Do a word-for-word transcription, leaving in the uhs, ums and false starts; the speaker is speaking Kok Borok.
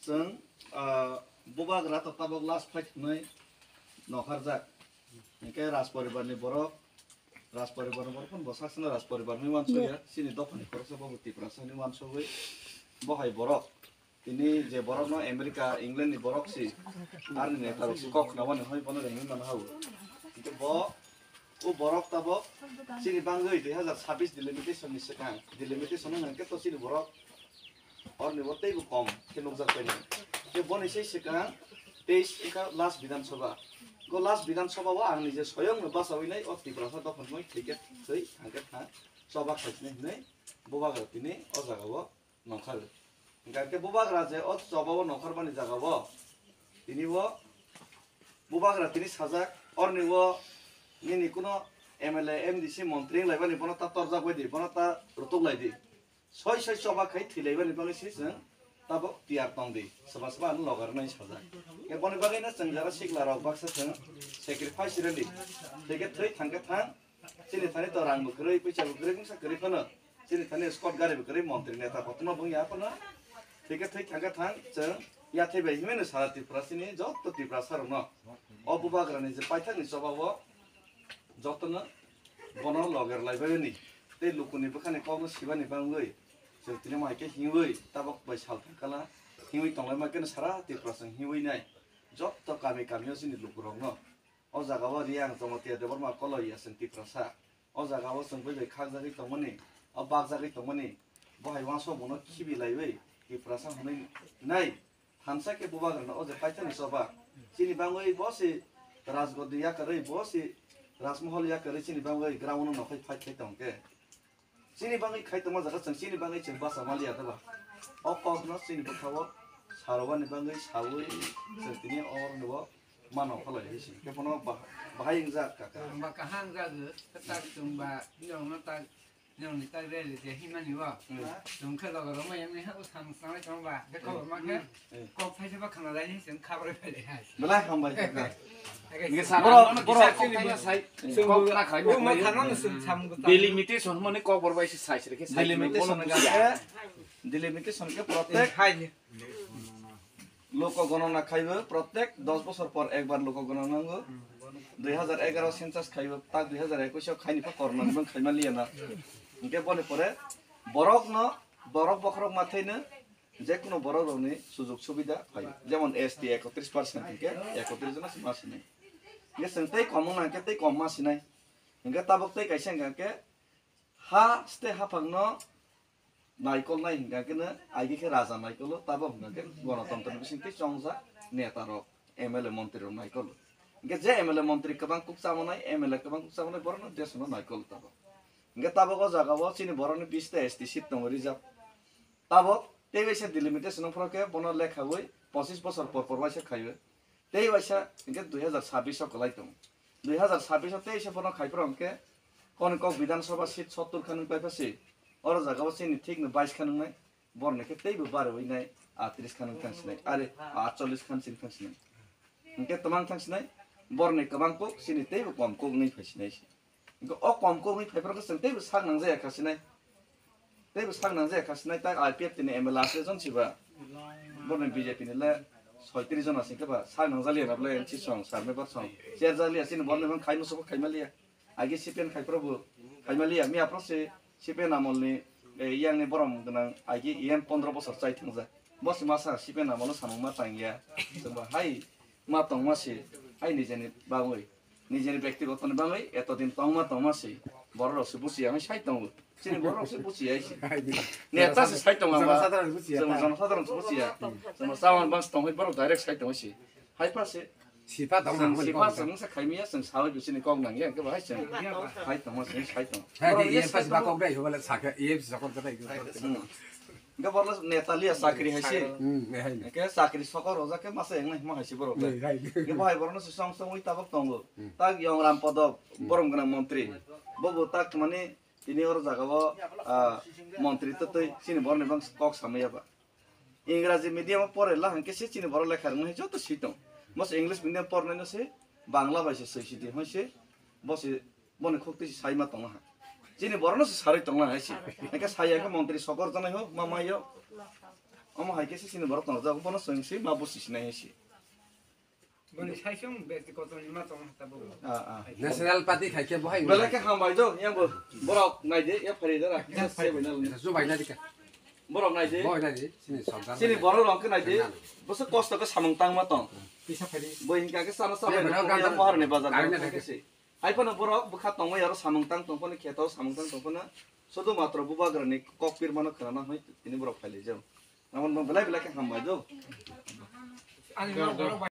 Chwng, ah, bubagra to tabok last fight hwnwi nokharjak. Hinkhe Rajporibarni borok, Rajporibarni borok phano bo saksano Rajporibar hwnwi wansokya, chini dophani khoroksa bobo Tiprasa hwnwi wansogwi bo hai borok. Tini je borokno America, England ni borok si, arni neta rok si kok khna mani hoi bono rengwi mano hao. Hinkhe bo, o borok tabok chini bangwi dui hazar sabbish delimitation ni swkang, delimitation no hwnkhe to chini borok orni bo teibo kom khe nukjak paini. Je boni sei swkang teis wngkha last Bidhan Sabha. Go last Bidhan Sabha o ang nije soyong no bachawi nai o Tiprasa dophani moi thwikhe thwi, thangkhe thang, choba khaisini hinwi bubagra tini o jaga o nongkhar. Hinkhe bubagra je o choba o nongkhar mani jaga o tini bo bubagra tini sajak orni o nini kuno M L A, M D C, montri wnglaibani bono ta torjak bai di, bono ta rutuk lai di. Soi soi choba khai thwilaibani bagwi se chwng tabok tiyar tong di, soba soba ano logar nai sajak. Khe boni bagwi no chwng jara sikla rok baksa chwng sacrifice rwdi. Thwikhe thwi, thangkhe thang, chini thani to rang bo kwrwi, puisa bo kwrwi, bwsa kwrwi phano chini thani escort gari bo kwrwi, montri neta kotorma bung ya phano. Thwikhe thwi, thangkhe thang, chwng yathai bai himwi no sara Tripura chini joto Tiprasa rok no o bubagra ni je paithak ni choba o jotono bono loger laibaini tei lukuni bwkhani kokno sibani bangwi chwng tini mo hai khe hiwi tabok bai sal thangkala hiwi tonglaima khe sara Tripura chwng hiwi nai jotto kami kami o chini lukurokno o jaga o Riang Jamatia Debbarma Koloi ya chwng Tiprasa o jaga o chwng bai bai khakjagwi tongmani o bakjagwi tongmani bo hai uansuk bono khibi laiwi Tiprasa hwnwi nai. Thansa khe bubagrano o je paithakni choba. Chini bangwi bo se Rajgotni yakarwi, bo se Rajmohol yakarwi chini bangwi ground-o nokhai fight khai tong khe. Chini bangwi khai tongma jaga chwng chini bangwi chwng bacha maliya da ba? O kokno chini bwkhao sarwani bangwi sawi chwng tini oroni bo mano phalai hai se. Khe bono bah-, bahai wngjak kaka. Ba kaham jago, tak chwng ba, nokno tak Nokni tak rally je himani bo. Hmm. Chwng khe logo rwma yangni ha, o samung sanglai tong ba. Khe khobor ma khe, hmm, kok phaisa ba khna lai ni chwng khabar bai le hai. Belai hambai kaka. Nge sa borok, borok kok phaisa sai. Chwng kok na khai o ma ma khai. Thangno chwng samung ko. Delimitation mane kok bor bai sai sai khe sai. Delimitation bono ga bujiya. Delimitation khe protect. Hai. Loko gonona khaibo, protek dos bosor por ekbar loko gonona nango. Dui hazar egaro census khaibo, tak dui hazar ekush o khaini pha korona ni bang khaima liya na. Hinkhe boni pore borok no, borok bokhorok mathaino je kuno borok rokni sujog subida phaio. Jemon S T ekotris percent hinkhe ekotris jona se ma sinai. Hinkhe chwng tei kom wngna hinkhe tei kom ma sinai. Hinkhe tabok tei kaisa hinkhe ha ste haphang no Naikolnai hinkha khe no, aigi khe raja naikolo, tabo hinkha khe gonotontro ni bisingtwi chongjak neta rok, M L A montri rok naikolo. Hinkhe je M L A montri kwbang kuk chamanai, M L A kwbang kuk chamanai, borok no desh no naikolo tabo. Hinkhe tabok o jaga o chini borok ni bis ta S T seat tongo reserve. Tabok tei waisa delimitation no phoro khe bono lekhawi pochis bosor por por waisa khaiwi. Tei waisa hinkhe dui hazar sabbish o kwlai tongo. Dui hazar sabbish o tei se bono khai phoro hinkhe koni kok Bidhan Sabha seat sottor kha nung paipha se. Oro jaga o chini thik no bais kha nung nai. Borni khe teibo bari oi nai, atris kha nung thang sinai. Are atchollis kha chini thang sinai. Hinkhe twmang thang sinai. Borni kwbang kok chini teibo kom kok nung phai sinai se. Hinkhe o kom kok wngwi phaiphuru khe chwng teibo sak nangjaya kha sinai. Teibo sak nangjaya kha sinai, tak I P F T ni M L A aswk jon siba. Borni B J P ni le soitris jon asing khe ba sak nangjaliya na bwle M C song, sir member song. Chair jaliya chini borni mang khai musugo khaima liya. Agi C P M khai probo khaima liya. Miya pro se C P M amol ni, eh, yang ni borom gwnang agi E M pondro bosor chai thangjak. Bo se masa C P M amol no samung ma tang ya. Chwng ba hai ma tong ma se hai nijeni bagwi. Nijeni bektigoto ni bagwi etodin tongma tongma se borok rok se buchiya wngwi sai tongo. Chini borok rok se buchiya se. Neta se sai tongo ama. Jonosadharon buchiya. Chwng jonosadharon se buchiya. Chwng chawan bang se tongwi borok direct sai tongo se. Hai pa se. Sipa tong chwng nang sipa mani chwng se khaimiya chwng sawi bisini kok nangya hwnkhe bahai chwng. Sai tongma chwng sai tongo. Hai borok di ye iye pas sai ba tongo. Kok dai hobale sakhe iye sakon kadai. Hmm. Hingke borok neta liya chakri hai se. Hmm, eh, hai. Hingke chakri sokor rojak khe masa yang nai hima hai se borok. Hmm, hai. Hingke bo hai borok no se song song wi tabok tongo. Hmm. Tak Yong Ram Podok, hmm, borom gwnang montri. Bo bo tak mani tini oro jaga o, ah, montri to tei chini borok ni bang kok samaya ba. Ingraji medium o pore la hingke se chini borok lekha rwng hai joto si tong. Bo se English medium pornai no se Bangla bai se soi si di hai se. Bo se Boni khuk twi sai ma tongna ha. Chini borok no se sarwi tongna hai se. Hingke saya khe montri sokor janai ho, ma mai yo. Omo hai khe se chini borok tongjak, bono chwng se ma busi sinai hai se. Boni saisung bekti kotorni ma tong ta bo. Ah, ah. National party khai khe bo hai. Belai khe hambai do, yang bo borok nai de, ya phari da ra. Kisa se bai na lu. Ju bai na dikha. Borok nai de. Bo na di sini sokdar. Chini borok rong khe nai de. Boso kosto khe samung tang ma tong. Pisa phari. Bo hinka khe sana sa bai na, ya mohar ni bazar. Hai phano borok bwkha tongma yaro samung tang tong phano kheto samung tang tong phano. Sodo matro bubagra ni kok pir mano khana na hoi tini borok phai le jang. Namon belai belai khe hambai do. Ani no borok